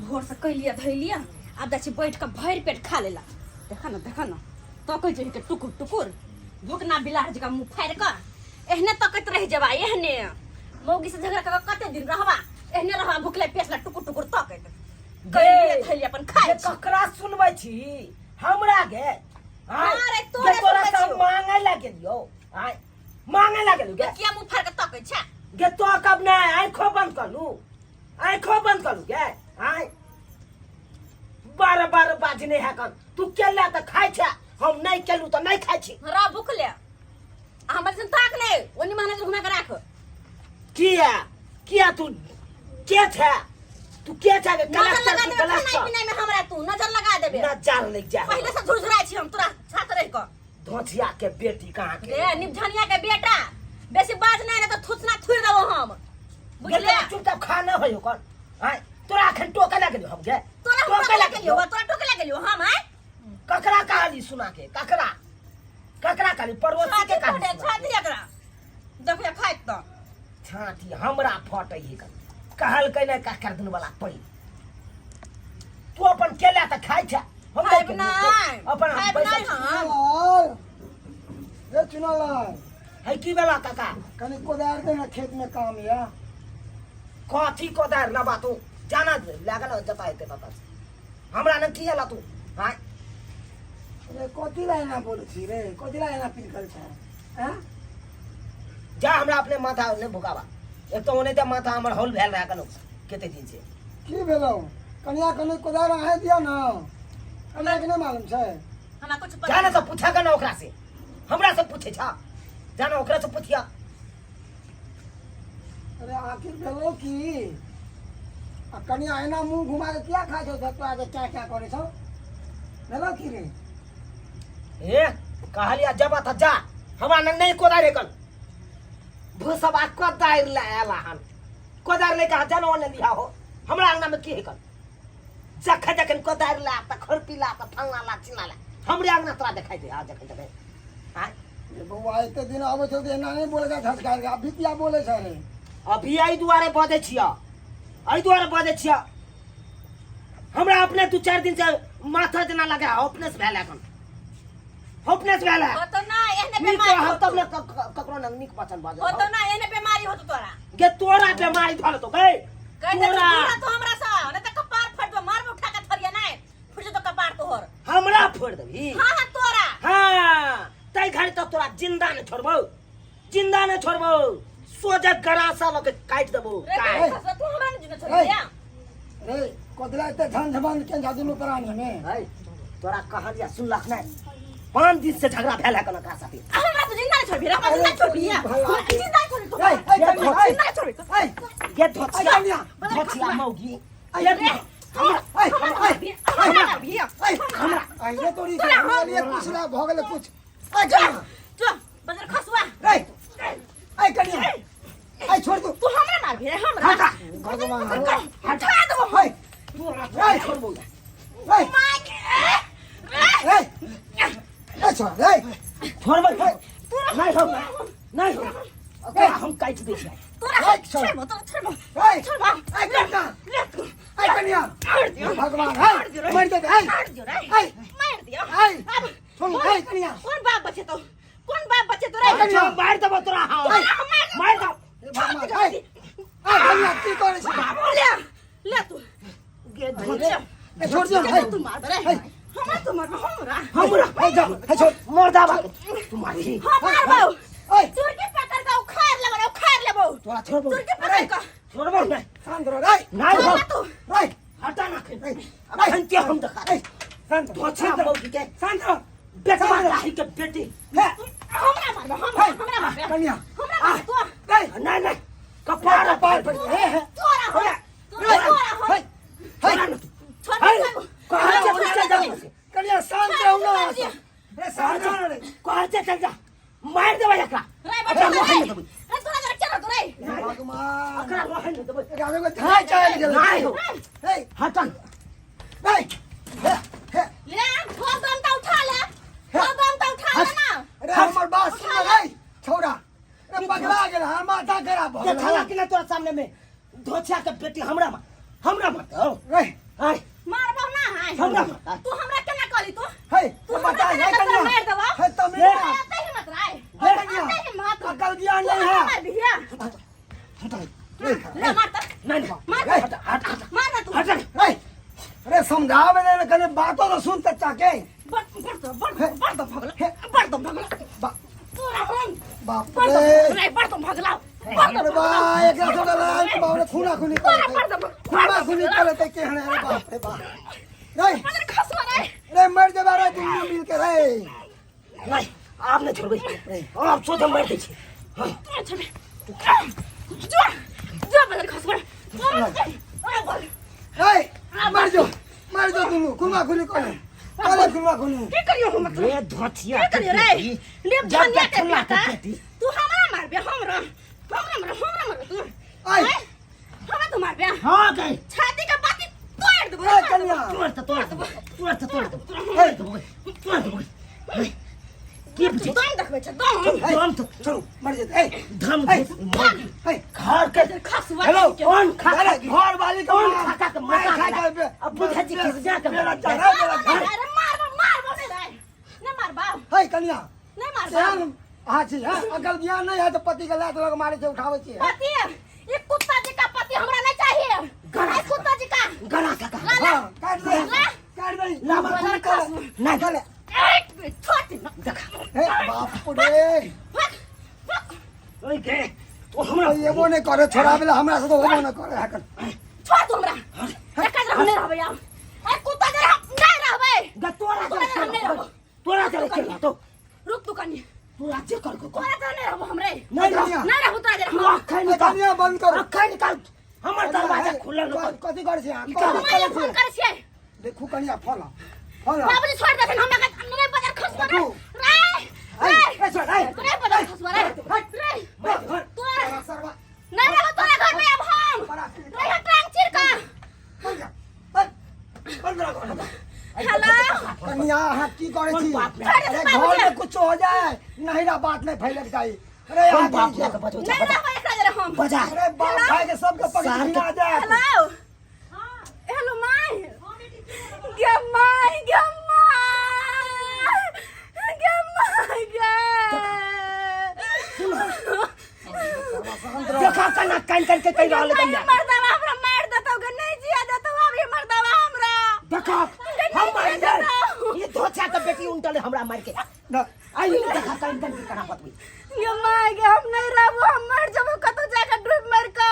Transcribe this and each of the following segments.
भोर से कैलिए धैलिए, आब जाइ छी बैठ कऽ भरि पेट खा लेला। देखा न, देखा न, तकै छै के टुकुर टुकुर भुकना बिलाड़ जकाँ मुँह फाड़ि कऽ एहने तकैत रहि जेबा। एहने मौगी से झगड़ा कऽ कऽ कते दिन रहबा? एहने रहबा भुखले पेटला टुकुर टुकुर तकैत। कैलिए धैलिए अपन खाइ जे छी। ककरा सुनबै छी हमरा गे? आँय, अरे तोरे जे तोरा सुनबै से हम छियौ। मांगे ला गेलियौ, आँय, मांगे ला गेलियौ गे? किया मुँह फाड़ि कऽ तकै छै गे? तो कब नहि आँखो बंद कर लू, आँखो बंद कर लू गे। आँय, बार बार बाजने है कन। तू केला तऽ खाइ छै, हम नहि केलू तऽ नहि खाइ छी। रह भूखले आ हमर दिसन ताक नहि, ओनी माने घुमा के राख। किया किया? तू के छै? तू के छै गे? नजर कलेक्टर लगा तू देबे खाना कलेक्टर पीना में हमरा तू नजर लगा देबे। नजर लग जा। पहले से झुरझुराइ छी हम तोरा साथ रहि कऽ। धोछिया के बेटी कहाँ के? रे निपझनिया के बेटा, बेसी बाज नहीं, नहीं तो थुसना थुर देबो हम, बुझलिए? बेटा, चुपचाप खाना होय ओकर। आँय, तोरा अखन टोके लगलियो हम गे? तोरा हम टोके टोके लगलियो? तोरा टोके लगलियो हम? आय, ककरा कहली सुना के? ककरा ककरा कहली? पड़ोसी के छाती कहली फटे सुना के? छाती एकरा देखिए खाइत तो छाती हमरा फटै है। कहलकै नहि ककर दिन वाला पैन। तू अपन केला तऽ खाइ छै, हम नहि खाइब केलियौ। नहि। अपन हम खाइब पैसा नहि हम। चुनालाल रे, चुनालाल। है की बेला काका? कनि कोदारि दे ने, खेत में काम या। कथी कोदारि लबा? तू जाना लागल जता हेतै तता हमरा ने की एला तू? आँय, रे कथी ला एना बोलै छी रे? कथी ला एना पिनकल छै? हैं, जा, हमरा अपने माथा नहि भुकाबा। एक तऽ ओनाहिते माथा हमर हौल भेल रहै कनो कते दिन से। की भेलौ कनिया? कनि कोदारि अहें दिअ ने। कनिया के नहि मालूम छै? हमरा कुछ जा पता ने तऽ पूछा के ने ओकरा से। हमरा से पूछे छा? जा ने ओकरा से पूछिया। अरे आखिर भेलौ की? आ कनिया एना मुंह घुमा के किया खाइ छौ? तोरा के क्या क्या करै छौ? भेलौ की रे? ए कहलिया जब त जा, हमरा ने नहीं कोदारि कल भूसबा कोदारि ले आयल हन। कोदारि ले कहा जानो ने लिहा हो। हमरा अंगना में की है कल? जखन जखन कोदारि ला त खुरपी ला त फलना ला चिल्ला ला, हमरे अंगना तोरा देखाई दे आ जखन जखन? आँय रे बौआ, एते दिन आबै छौ तऽ एना नहि बोलै छै झटकार के। अभी किया बोलै छै रे? अभी एहि दुआरे बजै छियै, एहि दुआरे बजै छियै। हमरा अपने दू चारि दिन से माथा जेना लगे अपने से भेल, एखन अपने से भेल है। होतो ना एहने नीक बीमारी रहब तब होतो ने ककरो लग नीक वचन बाजब। होतो ना एहने बीमारी होतो तोरा। गे तोरा बीमारी धर तो गए। कह दे तोरा तू तो हमरा से नहीं तो कपार फट दो, मार उठा के थरिया नहीं फुट जो कपार तोहर। हमरा फोड़ देबही? हाँ हाँ, तोरा। हाँ, तै घड़ी तक तोरा जिंदा नहीं छोड़बौ, जिंदा नहीं छोड़बौ। सोझे गरासा लऽ के काटि देबौ। रे काटि। तू तू हमरा नहीं जिंदा छोड़ रे। दिया। रे कथी ला एते झन झबन के जा दुनू प्राणी में? है तोरा कहलिया, सुनलक नहि? 5 दिन से झगड़ा भेल है कन ओकरा साथे। आ हमरा तो जिंदा नहीं छोड़ भी, हमरा जिंदा छोड़ भी, भला के। जिंदा छोड़ तू। ए, ए, कनिया, ए, जिंदा छोड़ तू। ए, ये धोचिया ऐ कनिया। धोचिया मौगी ऐ, ये रे, हमरा ए, हमरा ए, भी, हमरा भी। ए, हमरा अरे तोरी तोरा हमरा लिए कुछ ना भऽ गेलै कुछ। ए कनिया। चल बजर खसुआ। ए, ए कनिया, ए छोड़ दू। तू हमरा मार भी रे हमरा? हटा। भगवान। हटा देबो। ए, तोरा ए, छोड़बौ। ए, माय के रे। ए, ए छोड़ ए। छोड़बै नहि हो, नहि हो, ओकरा हम काटि दै छियै। तोरा ए, छोड़। छोड़बो तोरा, छोड़बो। ए, छोड़बो। ए कनिया, ले तू। ए कनिया। मार दियो। भगवान मार दियो है रे। मर दे ए। मार दियो रे। ए। मार दियो। ए। अब छोड़ कौन- ए कनिया। कौन बाप बचे तो, कौन बाप बचे तो रे? कनिया। मारि देबौ तोरा हम। तोरा हम मार मारि देबौ। हे भगवान, ए, ए कनिया, की करै छी? ले ले तू। गे धोचिया। ए छोड़ दियो। केना ए तू मार रे ए। हमरा? तू मार हमरा? हमरा ए जा, ए छोड़। मर्दाबा तू मारी। हम मारबो। ए चुरकी पकड़ के उखाड़ लेबो रे, उखाड़ लेबो। तोरा छोड़बौ। चुरकी पकड़ के छोड़बौ नहि। शांत रह रे। नहि हो। छोड़ तू। रे। हटा ना खन। ए। अखन के हम देखा। ए शांत रह। धोचिया मौगी के शांत रह। बेटवा राही के बेटी। हे। हमरा मारबो? हमरा हमरा मारबे? कनिया। हमरा मारबे तू? ए नहीं नहीं, कपार पार पड़ हे हे। तोरा हम हे। तोरा हम हे हे। छोड़ा ना तू। छोड़ हे, दे। कहाँ से चल जा? कनिया, शांत रहू ना। रे शांत रह रे। कहाँ से चल जा, मार देबै एकरा। रे एकरा बच्चा रहै रे। नहि देबै। रे तोरा जरा चलो तो रे। हे भगवान। एकरा रहै नहि देबै। एकरा में धाय चल गेल। नहि हो। हे। हटन। हे हे हे। ले थोड़ दम तो उठा ले, थोड़ दम तो उठा ले ना। अरे हमर बात सुन रे छौड़ा, रे पगला गेल, हमर माथा खराब भऽ गेल। देखला कि नहि तोरा सामने में धोछिया के बेटी हमरा मार, हमरा मार दो। रे। हमरा मारता तू हमरा केना कहली तू हे तू तो बता हमरा हे केना कन्या मार देबा हे तो तोरा मेरा एते हिम्मत राय हे कन्या एते हिम्मत अकल ज्ञान तू नहीं हमरा है मार बिया हट हट ले मार त नहीं नहीं मार हे, हट हट हट मार ना तू हट हे अरे समझावे ने कने बातो तो सुन त चाके बड़ बड़ तो बड़ बड़ तो भगला बड़ तो भगला तोरा हम बाप बड़ तो रे रे बड़ तो भगला बड़ तो अरे बा एकरा थोड़ा लाल बाप रे खूना खूनी तोरा करे बड़ तो खूना खूनी करे ते केहन रे बाप रे बाप रे मदर खसवा रे रे मर जेबा रे दुनू मिल के रे नहीं आब नहीं छोड़बै आब सोझ हम मारि दै छी तोरा छोड़े जो जो मदर खसवा तोरा तोरा बोल रे मर जो मर जो दुनू खूना खूनी करे करे खूना खूनी की करियो हम रे धोतिया की करियो रे ले जब धनिया के देखला बेटा के बेटी। तू हमरा मारबे हमरा हमरा मार हमरा मार तू आय हमरा तू मारबे हाँ गई छाती के बाती तोड़ देबो ए कन्या तुरंत तोड़ देबो तुरंत तोड़ देबो तुरंत देबो तुरंत देबो की बुझे दम देखबै छै दम दम तो छोड़ू मर जेते ए धम ए ए घर के खसुआ हेलो कौन खा अरे घर वाली के कौन मार। खा के मैं मजा खा खेला? के अब बुझे छी कि जा के मेरा चढ़ा मेरा घर अरे मारबो मारबो नहीं रे नहीं मारबो हे कन्या नहीं मारबो सेहन अहाँ छी हँ अकल ज्ञान नहीं है तो पति के लात लग मारे छै उठाबै छी पति ये कुत्ता जी का पति हमरा नहीं चाहिए गला ए कुत्ता जी का गला का हाँ काट दे ला। काट दे ला, खून कर नहीं चले एक छोटी ना देखा हे बाप रे भाग भाग ओए गे तो हमरा एगो नहीं करे छोड़ावे ला हमरा से तो होबो नहीं करे हकन छोड़ दो हमरा एका जरा हम नहीं रहबै आब ए कुत्ता जरा हम नहीं रहबै ग तोरा तोरा जरा हम नहीं रहबो तोरा जरे के तो रुक तू कनी तोरा जे कर को तोरा जरा नहीं रहबो हमरे नहीं रह नहीं रहबो तोरा जरा तू हम अखन ए, निकाल कन्या बंद करू अखन निकाल हमर दरवाजा खुलल न कथी करै छी अहाँ ई का- कथी माया करै फोन छी करै छियै देखू कनिया फोन फोन बाबूजी छोड़ देथिन हमरा के नहीं बजार खसबो रे देखू। रे ए, रे ए, छोड़, ए। रे बजार खसबो रे रे तोरा सरवा नहीं रहबो तोरा घर में अब हम बड़ा रे टांग चीर का बंद कर बंद बंद करो घर। हेलो कन्या अहाँ की करै छी कोन बाप ने? अरे घर में कुछ हो जाए नहिरा बात नहीं फैले के चाही अरे कोन यहाँ बाप की ने के बजो नहीं रहबो एकरा जरा हम बजा अरे बाप भाई के सबके पकड़ सार के- के जाए हेलो हेलो my गे माय गे my गे my गे देखा कना कान कान के कहि रहल माय गैया मर्दावा हमरा मार देतौ गे नहीं जिया देतौ अभी मर्दावा हमरा देखा हम मार दे ये धोचा के बेटी उनटले हमरा मार के ना आई देखा कान कान के कना बतबी गे my गे हम नहीं रहबो हम मर जबो कतौ जाके डूब मर के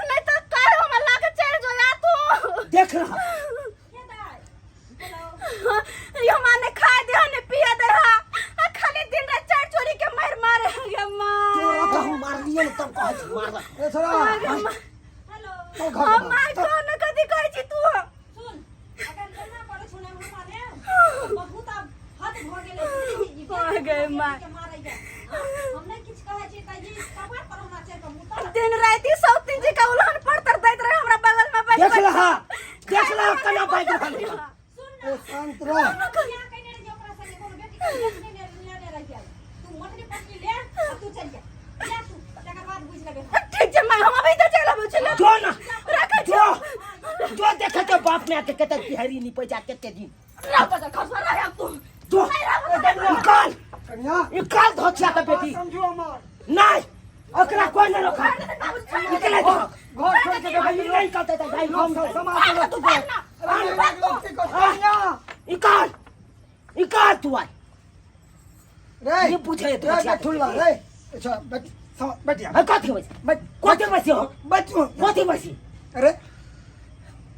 नहीं तो काल हमरा लाके चल जो या तू देख रहा यो माने खा दे ने पिया दे हा आ खाली दिन रात चार चोरी के मार मारे गे माँ तोरा तो हम मार लियो ने तब कहै छी मारलक ए छोरा गे माँ हेलो चल घर हम पर। माँ कौन कथी कहै छी तू सुन अगर एना करै छौ ने हमरा ने बहुत आब हद भऽ गेलै ई भऽ गै माँ। के मारैया हम नहि किछु कहै छी तऽ ई कपार पर हमरा चढ़ि कऽ मुतल दिन राति सब दिन जी का उल्हन पर तर दैत रहे हमरा बगल में बैठ देख लहा देख लहा कना बाजि रहल है। सुन ए शांत रह बियाह कयने रहियै ओकरा संगे कोनो बेटी के बियाह नहि लेने रहियै तू मटरी पटरी ले आ तू चलि जा जा तू तकर बाद बुझि लेबै हम। ठीक छै माँ हम अभी तऽ चलि अबै छी जो ना रखै छी जो जो देखे के बाप में आके कते बिहारी नहीं पैसा कते दिन रह बजा खसवा रह अब तू जो नहीं रहबो निकाल कन्या निकाल धोतिया के बेटी बात समझू हमर नहीं ओकरा कोई नहीं रोका निकले दो घर छोड़ के भाई नहीं निकलते तो भाई हम सब समाज के लोग की अरे लोग की कन्या निकाल निकाल तू आई रे ये पूछे तो रे बच्चा बैठुल्ला रे अच्छा बैठ बैठ यहाँ है कथी होइ छै बैठ कथी बसी हो बैठ कथी बसी अरे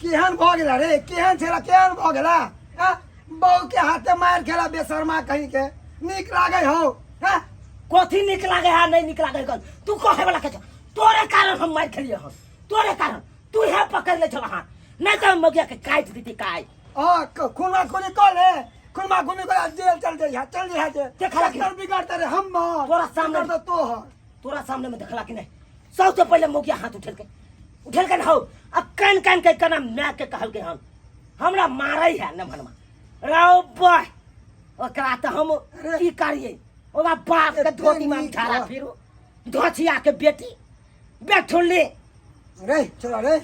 केहन भऽ गेला रे केहन छेला केहन भऽ गेला हाँ बहू के हाथे मारि खेला बेशर्मा कहीं के नीक लागे हौ हाँ कथी नीक लागे है नहीं नीक लागे गल तू कहे वाला के छौ? तोरे कारण हम मारि खेलिए हन तोरे कारण तू हे पकड़ ले छल हाथ नहीं तो हम मगिया के काटि देती काट हाँ खूना खूनी कऽ ले खूना खूनी कऽ जेल चल जइहा चल जइहा जे देखा लगी। चक्कर बिगड़ते रे हम तोरा सामने- बिगड़ते तोहर तोरा सामने में देखला कि नहीं सबसे पहले मौगिया हाथ उठेल के उठेल के हो अब कान कान के कना माय के कहल के हम हमरा मारै है न भनमा रौ बह ओकरा तऽ हम की करिए ओकरा बाप के एते धोती में नीक झाड़ा बा। फिरू धोतिया के बेटी बेठुल्ली रे चला रे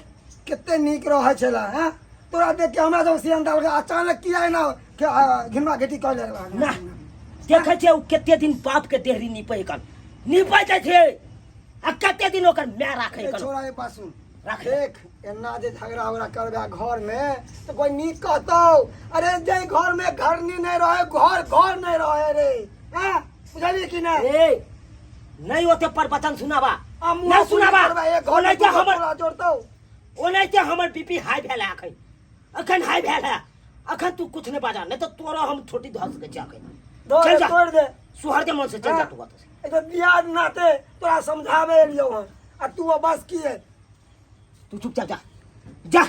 कते नीक रहै छला हैं तोरा देख के हमरा जब सियन दाल अचानक किया एना के, घिनवा घेटी कऽ लगला ना देखै छियै ओ कते दिन बाप के देहरी नीपै कन नीपै जाइ छै आ कते दिन ओकर माय राखै ए कन छोड़ा ए पासुन राख। देख एना जे झगड़ा उगड़ा करबे घर में तो कोई नीक कहतौ अरे जे घर में घरनी नहीं रहे घर घर नहीं रहे रे हैं बुझलिए कि नहीं ए नहीं ओते पर वचन सुनाबा आ मुँह नहीं सुनाबा करबा एक घर में ओनाहिते दूगो हमर टोला जोड़तौ ओनाहिते हमर बीपी हाई भेल है अखन अखन हाई भेल है अखन तू कुछ नहीं बाजा नहीं तो तोरा हम छोटी धस के जाके दो चल जा तोड़ दे सुहर के मन से चल जा तू ओतऽ से। एक तो दियाद नाते तोरा समझावे एलियौ हन आ तू बस की है तू चुपचाप जा जा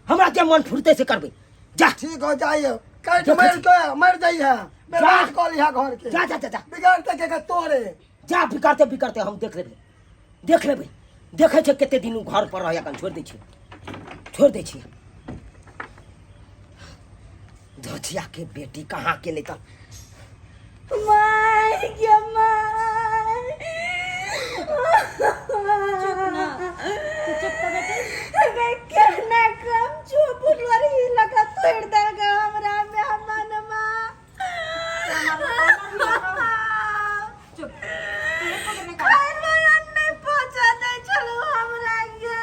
हमरा जे मन फुरते से करबै जा ठीक हो जाइए कट देखै मर छी। के मर जाइए बर्बाद कऽ लिहा घर के जा जा जा जा बिगाड़ते के के तोरे जा बिगड़ते बिगड़ते हम देख लेबै देख लेबै देखै छै कते दिन उ घर पर रहै अखन छोड़ि दै छियै छोड़ि दै छियै धोतिया के बेटी कहाँ गेलै तऽ माय गे माय चुप ना तू चुप तो बेटी गे केना कम चुप लड़ी लगा तोड़ देलक हमरा मेहमानमा चुप तू एको बेर नहि कान। खाना नहि पहुंचा दै छलहुँ हमरा गे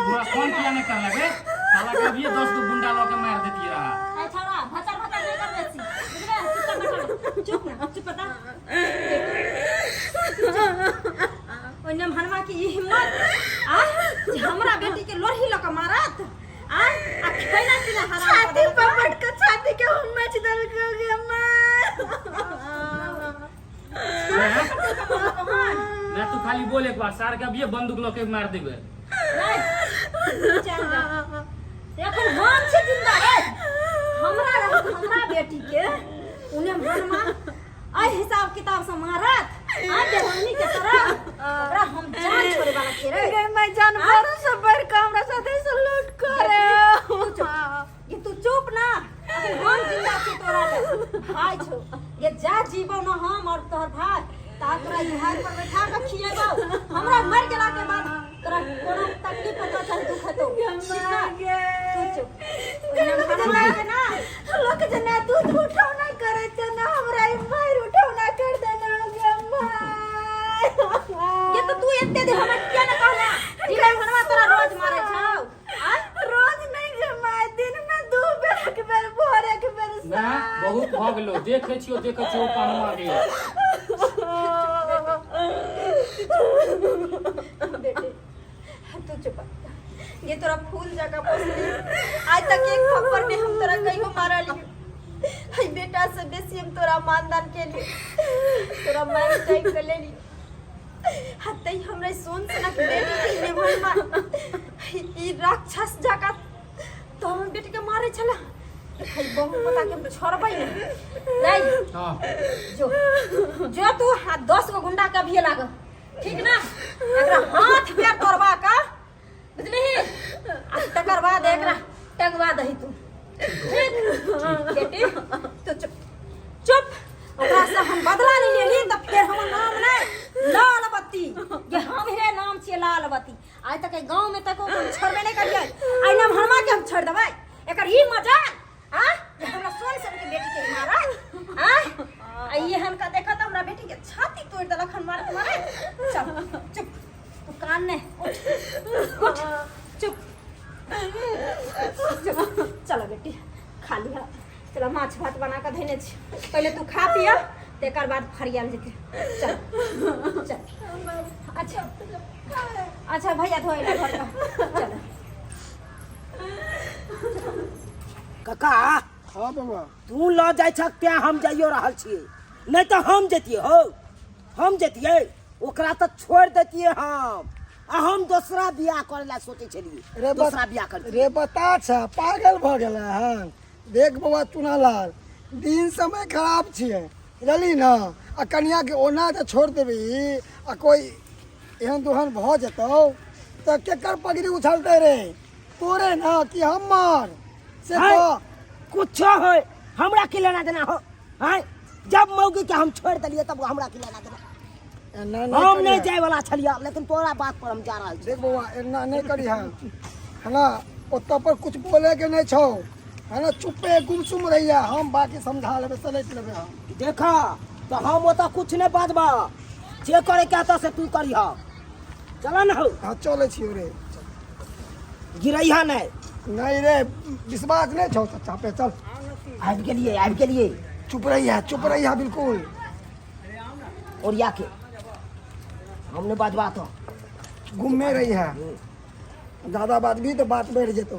बुरा फोन किया नहीं कर लगे साला के अभी 10 गो गुंडा लऽ के मार देती रहा ए छौड़ा भचर भचर नहि कर बेसी बुझले चुप कर बैठल रह। चुप ना चुप बता ओइ नेमहनमा के ई हिम्मत आ जे हमरा बेटी के लोढ़ी लऽ कऽ मारत आ आ खैना पीना हराम कऽ छाती देलक। पकड़ के छाती के हम मच देलक गे माँ ना तू खाली बोल एक बार सार के अभी बंदूक लऽ के मार देबे नहीं, चल जा। एखन हम छी जिंदा रे हमरा रहत हमरा बेटी के उन्हें मनमा एहि हिसाब किताब से मारत आ बेरहमी के तरह ओकरा हम जान छोड़े वाला छियै रे गे मैं जानवरों से बढ़ के हमरा साथे से लूट करे तू चुप ये तू चुप ना अखन हम जिंदा छी तोरा ले भाई छौ ये जा जीवो न हम और तोहर भाई ता तोरा ई हाथ पर बैठा के खिएबौ हमरा मर गेला के बाद तोरा कोनो तकलीफ होतो चाहे दुख होतो ठीक ना तू चुप ओहिना खाना के ना लोक जना दूध उठौना करे त ना हमरा ई मार उठौना कर देना गे माय ये तो तू एते दे हमरा किया ना कहला जिला हनवा तोरा रोज मारे छौ आ रोज नहीं गे माय दिन में दू बेर एक बेर भोर एक बेर ना बहुत भऽ गेलो देखै छियो देखै छियो कानमा के बेटे तू चुप ये तोरा फूल जगह पोसली आज तक एक थप्पड़ ने हम तोरा कहियो मारली हई बेटा से बेसी हम तोरा मानदान के लिए तोरा मार टाइप के ले ली हतई हमरा सोन सनक बेटी के लेवल मा ई राक्षस जका तो हम बेटी के मारे छला हई बहु पता के हम छोड़बै नहीं नहीं हाँ जो जो तू हाथ 10 गो गुंडा के अभिये लाग ठीक ना एकरा हाथ पैर तोड़बा का बुझलिही आ तकर बाद एकरा टंगवा दही तू ठीक बेटी तू चुप चुप ओकरा से हम बदला नहीं लेली तऽ फेर हमर नाम नहि लालबत्ती ये हमरे नाम छियै लालबत्ती आइ तक एहि गाँव में तक हम छोड़बे नहि करियै आइ नाम हरमा के हम छोड़ देबै एकर ई मजा आ जे हमरा सोन सन के बेटी के मारा आ आ ई हनका देखा तऽ हमरा बेटी के छाती तोड़ि देलक हन मारत मारे चल चुप तू कान नहि उठ उठ चुप चुप चलो बेटी खा लिह चलो माछ भात बना कऽ धैने छी पहिले तू खा पिय तकर बाद फरियाल जेतै चल चल अच्छा अच्छा भैया धोए ला घर का चलो काका हाँ बउआ तू लऽ जाइ छक तें हम जाइयो रहल छियै नहि तऽ हम जैतियै हौ हम जैतियै ओकरा तऽ छोड़ि दैतियै हम आ हम दोसरा बियाह करै लए सोचै छलियै रे दोसरा बियाह करतियै रे बता छ पागल भऽ गेलै हन देख बौआ चुनालाल दिन समय खराब छियै बुझलही ने आ कनियाके ओना जे छोड़ि देबही आ कोइ एहन दोहन भऽ जेतौ तऽ केकर पगड़ी उछलतै रे तोरे ने कि हमर से है, कह कुछो होय हमरा की लेना देना हो हैं जब मौगी के हम छोड़ देलियै तब हमरा की लेना देना एना नहि हम नहीं करिहे। जाए वाला छलियै लेकिन तोरा बात पर हम जा रहल छी देख बौआ एना नहि करिहे है ना ओतऽ पर कुछ बोले के नहीं छौ, है ना? चुप्पे गुमसुम रहिया, हम बाकी समझा लेबै, सलटि लेबै हम। देखा तो हम ओतऽ कुछ नहीं बाजबा, जे करे के आता से तू करिह। चल न हौ। हाँ चलै छियौ रे। गिरैहा नहीं। नहीं रे, विश्वास नहीं छौ चचा पे, चल। आबि गेलियै, आबि गेलियै। चुप रहिया, चुप रहिया बिल्कुल। ओरिया के हम नहीं बाजबा तो घूमे रही है, ज्यादा बात भी तो बात बढ़ जेतो।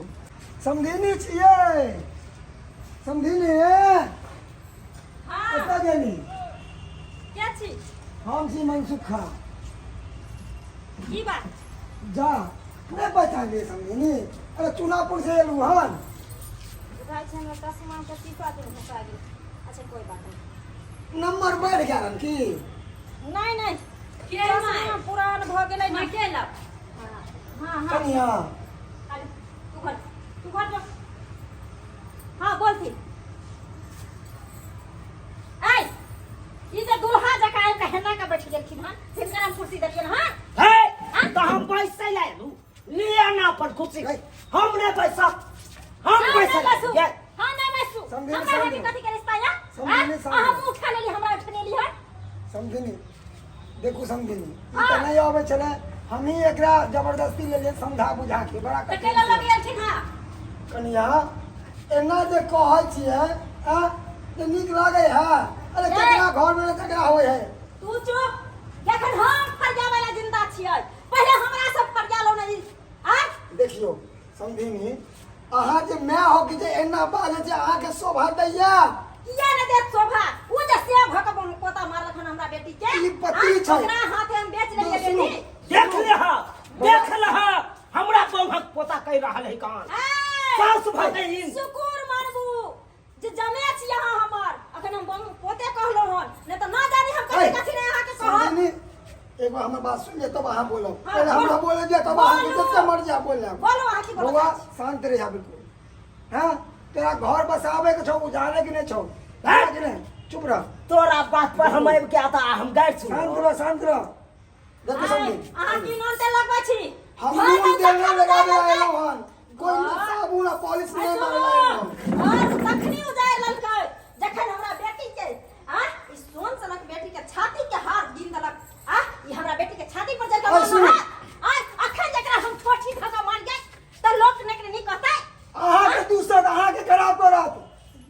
समधिनी छियै, समधिनी। हाँ। कतऽ गेली? के छी? हम छी मनसुखा। की बात? जा नहि पहचानलियै समधिनी? अरे चुनापुर से एलहुँ हन। बुझाइ छै हमरा चश्मा के शीशा दिन घुसा गेल। अच्छा कोई बात नहीं। नंबर बढ़ गेल हन की? नहीं नहीं, के चश्मा माय? पुरान भऽ गेलै ने। के लब? हाँ हाँ। कनिया। अरे, तू घर, तू घर जो। हाँ बोलती। ऐ, ई जे दुल्हा जकाँ आबि कऽ हेना कऽ बैठ गेलखिन हन, हिनकर हम कुर्सी देलियनि हन। हे तो हम पैसे ले लू, लिया ना अपन खुशी, हम नहीं पैसा, हम हम पैसा नहि बैसू। ये हम नहि बैसू। समझी, हमरा समझी। हेबी कथी के रिश्ता या? समझी, आँ? समझी। अहाँ मुँह खा लेली, हमरा उठने हन। समधिनी देखू, समधिनी ई तऽ नहि अबै छलै, हमही एकरा जबरदस्ती लेलियै समझा बुझा के बड़ा तऽ कठिन कैला छै। लग गेलखिन हँ? कनिया एना जे कहै छियै आ तऽ नीक लागै है? अरे केकरा घरमे ने झगड़ा होइ है। तू चुप। जखन हम फरिया वाला जिंदा छियै, पहिले हमरा सब फरिया लो ने आ। देखियौ समधिनी, अहाँ जे माय हो कि जे एना बाजै छै, अहाँके शोभा दैया? किया ने देत शोभा? उ जे सेब भऽ कऽ पोता मारलक हन हमरा बेटी के। ई पति आ, छै। ओकरा हाथे हम बेच लेलियै सुनू। बेटी। देख ले हा, देख ले हा, हमरा बौहक पोता कहि रहल है कान। ऐ, सास भऽ गई। शुकुर मानबू जे जमे छी अहाँ हमर, अखन हम बहू पोते कहलहुँ हन, नहि तऽ ना जानी हम कथी ऐ, कथी नहि अहाँके कहब। समधिनी एगो हमर बात सुन ले तब अहाँ बोलब। हाँ, पहिले हमरा बोलू। बोले दिअ तब अहाँके बोलू। जते मर्जी अहाँ बोल लेब। बोलू, अहाँ की बोलऽ बौआ चाहै छी? शांत रहिया बिल्कुल। हाँ तेरा घर बसाबे के छौ, उजाड़े के नहीं छौ, है कि नहीं? चुप रह। तोरा बात पर हम आबि के आता हम गारि सुन। शांत रह, शांत रह। देखो ऐ, समझी, अहाँ की नून तेल लगबै छी? हम घर नून में तेल नहीं जखन लगाबे उजाड़ि आयलहुँ हन, कोई हाँ। साबुन आ पॉलिश ऐ, नहीं सुनू, मारल आयलहुँ हन। घर तखनी उजाड़ि लेलकै जखन हमरा बेटी के आ ई सोन सनक बेटी के छाती के हार गिन देलक। आ ई हमरा बेटी के छाती पर जाकर ऐ, सुनू। आ अखन जकरा हम ठोठी धका मार गए त लोक ने नहीं कहतै? अहाँके दूसर अहाँके खराब करत।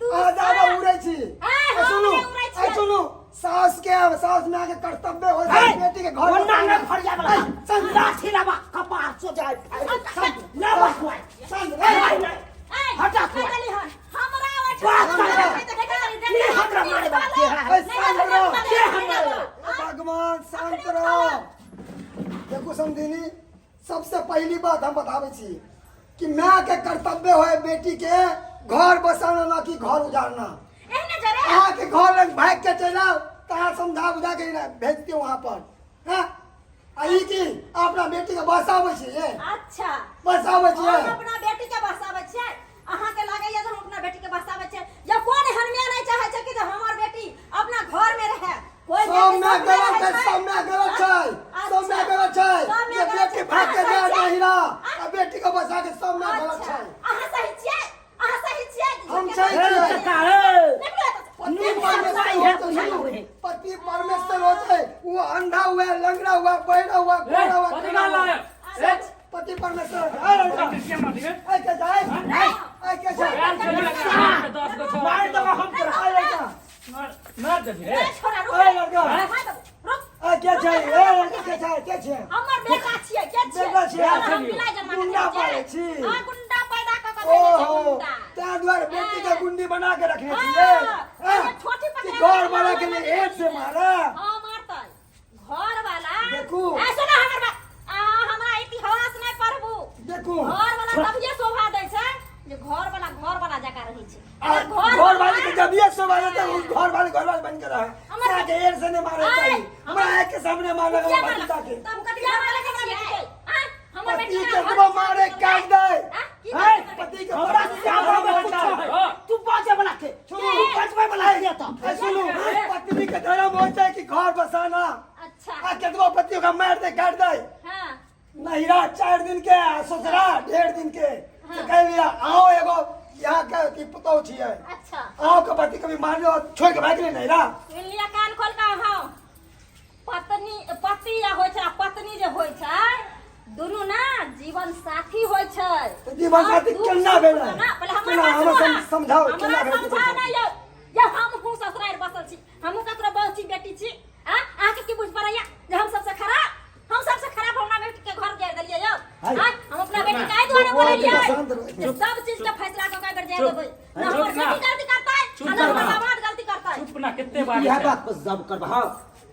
अहाँ ज्यादा उड़ै छी। ऐ, ऐ, हम सुनू, नहि उड़ै ऐ, छियै। सुनू, सास के सास माय के कर्तव्य होइ छै बेटी के घर ओना बसाना। नहि फरिया वाला। ऐ, शांत रह, लाठी लाबा कपार सो जाए। शांत ना बसुआ। शांत रह। नहीं नहीं। ऐ, हटा कहि खुआ। देली हन हमरा ओहिठाम बात हमरा कर। ओहिठाम देख, के हमरा मारे वाला के है? ऐ, शांत रह। के हमरा हे भगवान, शांत रह। देखू समधिनी, सबसे पहली बात हम बताबै छी कि माय के कर्तव्य होय बेटी के घर बसाना, ना कि घर उजाड़ना। एहने जरे अहाँ के घर लग भाग के चलि आउ तऽ अहाँ समझा बुझा के भेजते वहाँ पर। हाँ आ ई की अपना बेटी के बसाबै छियै? अच्छा, बसाबै हम छियै? अपना बेटी के बसाबै छियै? अहाँ के लागैया जे हम अपना बेटी के बसाबै छियै? या कोन एहन माय नहि चाहै छै कि जे हमर बेटी अपना घर में रहे? कोई सब बेटी माय सब गलत रहै छै, सब माय गलत छै, अच्छा। सब माय गलत छै। सब माय जे गलत बेटी छै। भाग के अहाँ जाय सही नहिरा छियै? आ बेटी के बसा के सब माय गलत अच्छा। छै। अहाँ सही छियै? अहाँ सही छियै? हम सही हे छियै। कक्का हे। निकलो एतऽ से। पति नून परमेश्वर सही है, होते बुझाइ सुनू, है। पति परमेश्वर होते, वो अंधा हुआ, लंगड़ा हुआ, बहरा हुआ, गोरा हुआ, कथी काला कहला हुआ। ए पति परमेश्वर होते। आय लड़का, कृष्ण मार दिए। आय के जाय, आय के जाय, यार चली लगा 10 गो छोरा। मार देबो हम तोरा। आय लड़का, मार मार दे रे। ए, छोरा, रुक। आय लड़का, मार देबो, रुक। आय के छै, ए लड़का के छै, के छै? हमर बेटा छियै। के छियै? बेटा छियै। तोरा हम बिलाइ जमा के गुंडा देने छियै। पालै छी। हाँ, गुंडा पैदा कऽ कऽ देने छै, ओहो, गुंडा। ताहि दुआरे बेटी के गुंडी बना के रखने हाँ, छियै। पहिले हाँ, छोटी कि पकड़ा घर वाला के लिए एक से मारा। हाँ, मारतै घर वाला। देखू। ए, सुनो हमर बात, अहाँ हमरा इतिहास नहि पढ़बू। देखू, घर वाला तभिए शोभा दै छै जे घर वाला घर वाला जकाँ रहै छै। आ अगर घर घर वाले के जब ये शोभा देते उस घर वाले घर वाले बन के रहे। हमर हमरा के एर से नहीं मारे आय, चाहिए, हमरा एक के सामने मारे किया लगा मारलक? भतीजा के। तब कतिया मारलक हमरा बेटी के? आँय, हमर पति बेटी के के कतबो मारे काट दे। आँय, की है? करतै हमर बेटी? पति के हमरा श्यामा में कुछ है। तू बाजे वाला के, तू बजबै वाला के तऽ। ऐ सुनू, पत्नी के धर्म होइ छै कि घर बसाना। अच्छा। आ केतबो पति ओकरा मारि दे काटि दे, हाँ। नहिरा 4 दिन के आ ससुरा 1.5 दिन के। से कहि लिअ अहूँ एगो यहाँ के अथी पुतहु छियै। अच्छा। अहूँ के पति कभी मारलो छोड़ि के भागि गेलै नैहरा? सुनि लिअ कान खोल के अहाँ, पत्नी पति या होइ छै आ पत्नी जे होइ छै दुनू ना जीवन साथी होइ छै। तऽ जीवन और साथी दुख केना सुख भेलै? ना, पहिले हमर केना बात हमरा सुनू अहाँ। समझाउ, हमरा केना भेलै जीवन समझाउ साथी? ना यौ, यौ हमहूँ ससुरारि बसल छी, हमहूँ ककरो बहू छी, बेटी छी। आ अहाँके की बुझ पड़ैया जे हम सबसे खराब, हम सबसे खराब हमरा बेटी के घर जाय देलियै यौ? हाय। आँय, हम अपना बेटी के एहि दुआरे बौआ, बोललियै शांत रह। जे सब चीज के फैसला कऽ के बेर जाय चुप। देबै न हमर चुप ना। बेटी गलती करतै चुप आ न हमर ना। दामाद गलती करतै। चुप ना, कते बात इएह छै? बात पर जब करब। हाँ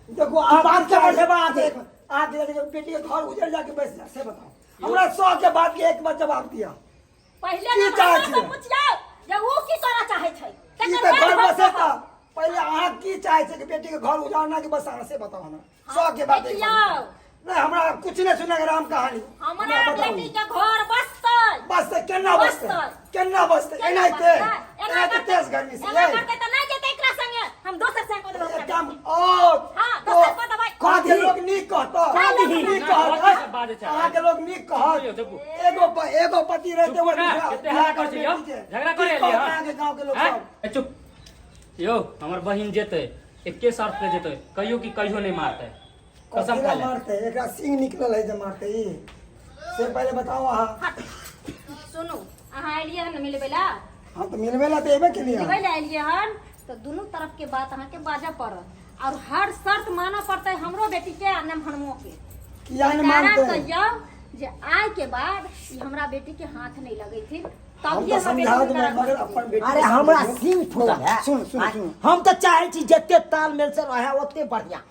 देखो आप बात के बढ़ेबा आगे। आगे जाके बेटी के घर उजड़ जाके बैस जा से बताओ हमरा 100 के बात के एक बार जवाब दिया। पहिले की तऽ चाहै हमरा से छियै? पुछियौ जे ऊ की करऽ चाहै छै, की तकर तऽ बाद घर हम बसेता कहब। पहिले अहाँ की चाहै छियै कि बेटी के घर उजाड़ना कि बसाना से बताओ हमरा 100 के बात एक देखियौ। बार। नहीं हमरा कुछ नहीं सुना राम कहानी। हमरा बताउ। बेटी के घर बसतै। बसतै केना बसतै? बसतै। केना बसतै? केना एनाहिते बसतै? एना एनाहिते करतै- तेज गर्मी से एना ये। करतै तऽ नहि जेतै एकरा संगे, हम दोसर संगे कऽ देबै एक ओकरा काम बेटी। ओ हाँ, तो दोसर कऽ देबै। अहाँके लोग नीक कहत, नीक कथी कहत, सब बाजै छै? अहाँके लोग नीक कहत। यौ, चुप। एगो पति रहते चुप ओकर ना, दूसरा कते बियाह हल्ला कर करै छी यौ? बेटी के। झगड़ा की करै कहत एलियै हँ? अहाँके गाँव के लोग आँय? सब? ए, चुप यौ, हमर बहिन जेतै एके शर्त पे जेतै, कहियो कि कहियो नहि मारतै, कसम कथी खा ला ले। मारते? एकरा सिंह निकलल है जे मारते ई से पहले बताओ अहाँ। हट। सुनू, अहाँ एलियै हन ने मिलबै ला? हाँ तऽ मिलबे ला तऽ एबे केलियै मिलबै ला एलियै हन तऽ दुनू तरफ के बात अहाँके बाजऽ पड़त और हर शर्त मानऽ पड़तै हमरो बेटी के आ नमहनमो के। किया नहि कारण मानतै? कहियौ जे आइ के बाद ई हमरा बेटी के हाथ नहि लगैथिन हम तभिए तऽ हमर बेटी समझा हुनकर देबै मगर हाथ अपन बेटी अरे के हमरा समझियौ। सिंह फूटल है। सुन सुन आँय, सुन। हम तऽ चाहे छी जते तालमेल से रहे ओते बढ़िया,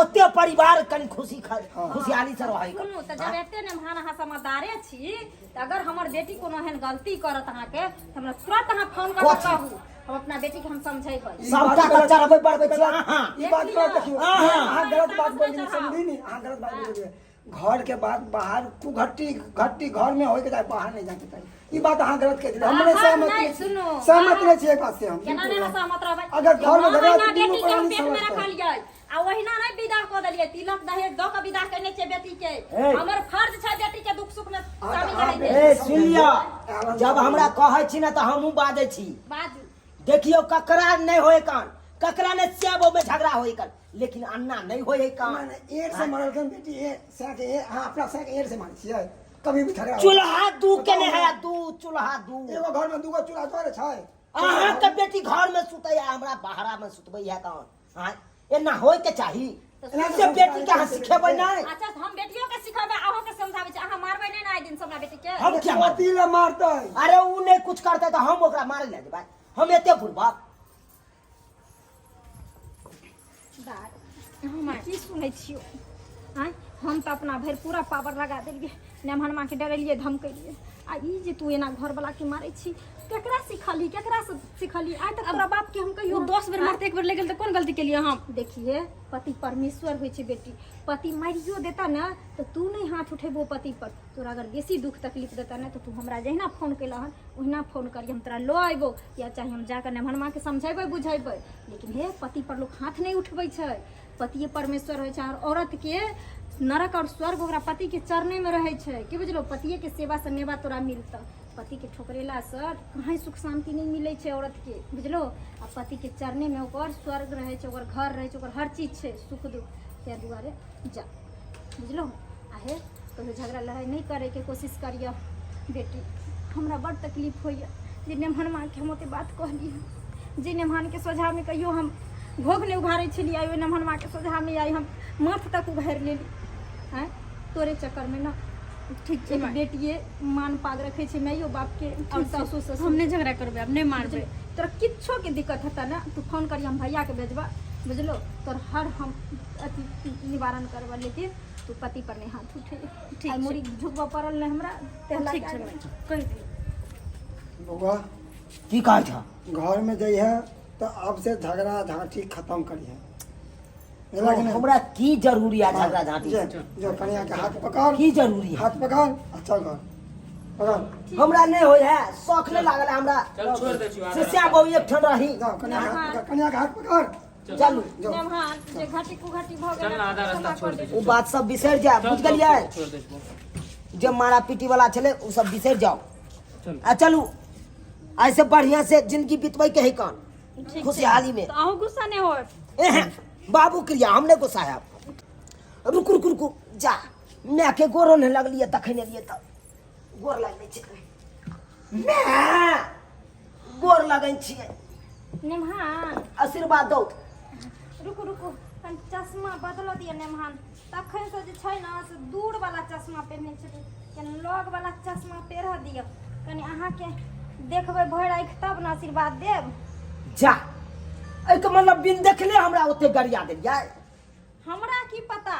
ओते परिवार कनि खुशी खुशहाली से रहे। सुनू तऽ जब एते नमहान अहाँ समझदारे छी तऽ अगर हमर बेटी कोनो एहन गलती करत अहाँके तऽ हमरा तुरंत अहाँ फोन कऽ के कथी? कहू, हम अपना बेटी के हम समझेबै। ई सबटा बात गलत- के चढ़बै बढ़बै छी अहाँ। ई बात गलत देखियौ। अहाँ। अहाँ गलत बात बोललियै, समझी नी, अहाँ गलत बात बोललियै। घर के बात बाहर कुघट्टी घट्टी घर में होय के चाही, बाहर नहीं जाके चाही। ई बात अहाँ गलत कह दिलियै, हमरे बाहर सहमत नहि, नहीं छी। सुनू, सहमत बाहर- नहीं छियै एहि बात से हम। केना नहि सहमत रहबै? अगर घर में नौ झगड़ा महीना तऽ दुनू बेटी के हम प्राणी पेट में सहमत रहबै। रखलियै आ ओहिना नहि विदा कऽ देलियै, तिलक दहेज दऽ कऽ विदा केने छियै बेटी के। ए। हमर फर्ज छै बेटी के दुख सुख में शामिल अहाँ रहै के। ए सुन लिअ, जब हमरा कहै छी ने तऽ हमहूँ बाजै छी। बाजू। देखियौ ककरा नहि होय कान, ककरा नहि सेबो में झगड़ा होय कान, लेकिन अन्ना नहि होय कान। नहि, नहि, एड़ से मरलखिन बेटी, ए सैं के ए, अहाँ अपना सैं के एड़ से मारै छियै कभी भी झगड़ा होय। चूल्हा दू के नहि है, दू चूल्हा दू। एगो घर में दूगो चूल्हा थोड़े छै। अहाँ के बेटी घर में सुतै आ हमरा बाहरा में सुतबै है तहन आँय, एना होय के चाही? एना से बेटी के अहाँ सिखेबै नहि? अच्छा, हम बेटियो के सिखेबै, अहूँ के समझाबै छी। अहाँ मारबै नहि ने आइ दिन से हमरा बेटी के? हम क्या मारबै? पति ला मारतै। अरे उ नहि कुछ करतै तऽ हम ओकरा मारै लए जेबै? हम एते बुड़बक? दाय, हम की सुनै छियौ? आँय, हम तऽ अपना भरि पूरा पावर लगा देलियै, नेमहनमा के डरेलियै, धमकेलियै, आ ई जे तू एना घरवला के मारै छी, केकरा सिखलही? केकरा से सिखलही? आइ तक तोरा बाप के हम कहियो ओ 10 बेर मारते, एक बेर ले गेल तऽ कोन गलती केलियै हम? देखिए, पति परमेश्वर होइ छै बेटी। पति मारियो देता ने तऽ तू नहि हाथ उठेबो पति पर। तोरा अगर बेसी दुख तकलीफ देता ने तऽ तू हमरा जहिना फोन केलह हन ओहिना फोन करिहे, हम तोरा लऽ अयबो या चाहे हम जाकऽ नेमहनमाके समझेबै बुझेबै। लेकिन हे, पति पर लोक हाथ नहि उठबै छै। पतिए परमेश्वर होइ छै आओर औरतके नरक आओर स्वर्ग ओकरा पतिके चरणेमे रहै छै, की बुझलो? पतिएके सेवासँ नेवा तोरा मिलतऽ। पतिके ठोकरेलासँ कहीं सुख शान्ति नहि मिलै छै औरतके, बुझलो? आ पतिके चरणेमे ओकर स्वर्ग रहै छै, ओकर घर रहै छै, ओकर हर चीज छै, सुख दुख। ताहि दुआरे जा, बुझलो? आ हे, कहियो झगड़ा लड़ाइ नहि करैके कोशिश करिअ बेटी। हमरा बड़ तकलीफ होइए जे नेमहन माँके हम ओते बात कहली हँ, जे नेमहानके सोझामे कहियो हम घोघ नहि उघारै छलियै, आइ ओहि नेमहन माँके सोझामे आइ हम माथ तक उघारि लेली। आँय, तोरे चक्करमे ने। ठीक छै एक माय। बेटिए मान पाग रखै छै माइयो बापके आओर सासो ससुर। हम नहि झगड़ा करबै आब, नहि मारबै। तोरा किछोके दिक्कत हेतऽ ने तू फोन करिहे, हम भैयाके भेजबऽ, बुझलो? तोर हर हम अथी निवारण करबऽ, लेकिन तू पति पर नहि हाथ उठे। ठीक आइ छै। मुड़ी झुकबऽ पड़ल ने हमरा तेहला। ठीक छै माय, कहि दियौ। बौआ। की कहै छह? घर में जइहे तऽ अब से झगड़ा झांटी खत्म करिहे, बुझला कि नहि? हमरा की जरूरी है झगड़ा झांटी? जो जो कनिया के हाथ पकड़। की जरूरी है? हाथ पकड़ आ चल घर पकड़। हमरा नहि होय है, शौख नहि लागल है हमरा। चल छोड़ दै छियौ। से श्याम बाबू एक ठन रही। जाओ, कनिया के हाथ पकड़, कनिया के हाथ पकड़। चलू। जो। नेमहान जे घाटी कुघाटी भऽ चल गेल ना, आधा रास्ता छोड़ दै ओ बात सब बिसरि जाय, बुझ गेलियै? छोड़ दै छियौ। जे मारा पीटी वाला छलै ओ सब बिसरि जाओ। चलू। आ चलू ऐसे बढ़िया से जिंदगी बितबै के है कौन ठीक छै। खुशहाली में तऽ अहूँ गुस्सा नहि होब। एहे, बाबू क्रिया हम नहि गुस्सा हैब। रुकू रुकू रुकू, जा माय के गोरो नहि लगलियै तखन एलियै तऽ गोर लगै छै। माय गोर लगै छियै। नेमहान आशीर्वाद दौ। रुकू रुकू, कनि चश्मा बदलऽ दिअ नेमहान। तखनसँ जे छै ने से दूर वाला चश्मा पहिरने छलियै, कनि लग वाला चश्मा पहिरऽ दिअ, कनि अहाँके देखबै भरि आँखि तब ने आशीर्वाद देब। जा एहिके मतलब बिन देखले हमरा ओते गरिया देलियै। हमरा की पता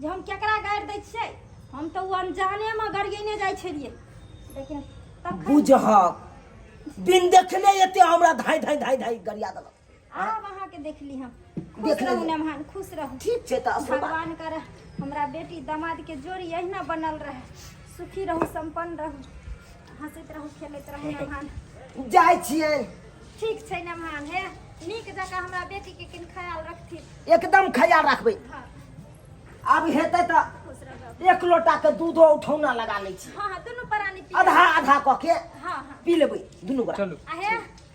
जे हम केकरा गारि दै छियै, हम तऽ ओ अनजानेमे गरियेने जाइ छलियै, लेकिन तखन बुझहक बिन देखले एते हमरा धाइ धाइ धाइ धाइ गरिया देलक। आब अहाँके देखली हम। खुश देख रहू लेलियै। नेमहान, खुश रहू। ठीक छै तऽ आशीर्वाद। भगवान करे हमरा बेटी दामाद के जोड़ी अहिना बनल रहे, सुखी रहू, संपन्न रहू, हंसैत रहू, खेलैत रहू नेमहान। जाइ छियै। ठीक छै नेमहान, हे नीक जकाँ हमरा बेटी के किन ख्याल रखथिन। एकदम ख्याल रखबै। हाँ। आब हेतै तऽ खुश रहब। एक लोटा के दूधो उठौना लगा लै छी। हाँ हाँ, दुनू प्राणी पी आधा आधा कऽ के हाँ हाँ पी लेबै दुनू गोरा। चलू। आ हे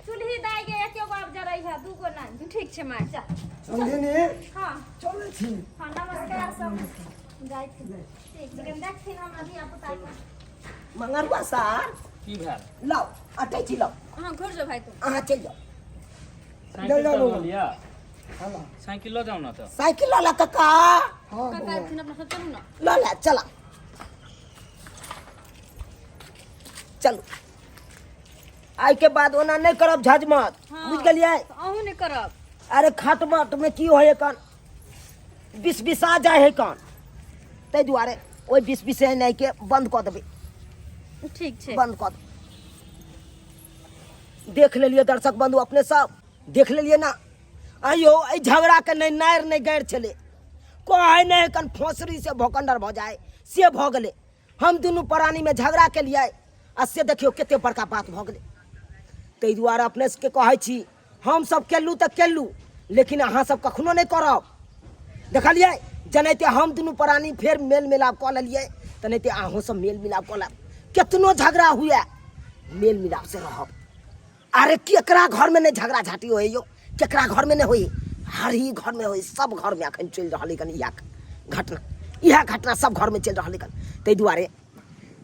चूल्ही दाइ गे, एके गो आब जरै है, दूगो नहि। ठीक छै माय, जा। समझिनी? हाँ। चलै छी। हाँ नमस्कार सब जाइ छी। ठीक छै, कनि देखथिन हमरा धिया पुता के। मंगरुआ सार की भेल? लाउ अटैची लाउ। अहाँ घर जाओ भाई, तू अहाँ चलि जाउ। साइकिल जाउ तऽ बौआ। लऽ लिअ। हला। साइकिल लऽ जाउ ने तऽ। साइकिल लऽ ला कक्का। हाँ काका बौआ। एलखिन, अपना सब चलू ने। लऽ ला चला चलू। आइ के बाद ओना नहि करब झजमत। हाँ। बुझि गेलियै? अहूँ नहि करब। अरे खटमट में की होय कन बिस बिसा जाय है कन, ताहि दुआरे ओहि बिस बिसेनाइ के बंद कऽ देबै। ठीक छै, बंद कऽ देबै। देख लेलियै दर्शक बंधु, अपने सब देख लेलियै ना। आइयो एहि झगड़ा के नहि नारि नहि गारि छलै, कहै नहि कन फोसरी से भोकंडर भऽ जाय से भऽ गेलै। हम दुनू प्राणी में झगड़ा केलियै आ से देखियौ कते बड़का बात भऽ गेलै। ताहि दुआरे अपने सबके कहै छी, हम सब केलहुँ तऽ केलहुँ, लेकिन अहाँ सब कखनो नहि करब। देखलियै जेनाहिते हम दुनू प्राणी फेर मेल मिलाप कऽ लेलियै, तेनाहिते अहूँ सब मेल मिलाप कऽ लेब। केतनो झगड़ा हुए मेल मिलाप से रहब। अरे केकरा घरमे नहि झगड़ा झाँटी होइ यौ? केकरा घरमे नहि होइ? हर ही घरमे होइ, सब घरमे अखन चलि रहल अइ कनि इएह घटना, इएह घटना सब घरमे चलि रहल अइ कनि। ताहि दुआरे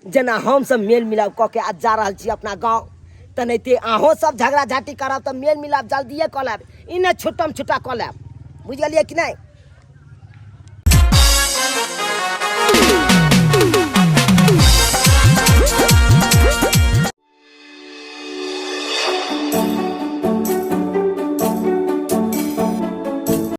जेना हमसब मेल मिलाप कऽ के आज जा रहल छी अपना गाँव, तेनाहिते अहूँ सब झगड़ा झाँटी करब तऽ मेल मिलाप जल्दिए कऽ लेब, ई नहि छुट्टम छुट्टा कऽ लेब। बुझि गेलियै कि नहि?